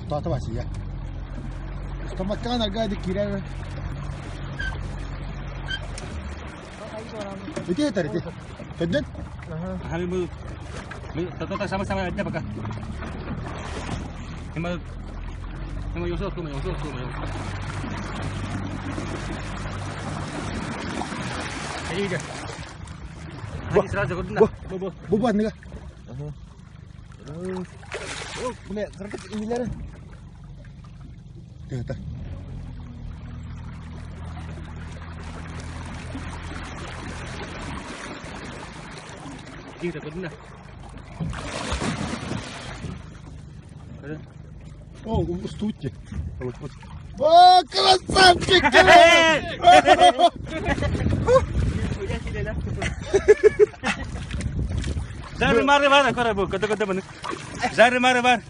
Тохтоото Васия. Устамаккаан аргаа дик киирэр. Ити этэр ити. Көддөн? Sama-sama aja пока. Бу банныга. Тыата. О, устуйте. О, красавчик! Жары мары бар, кора бу, кото кото баны. Жары мары бар.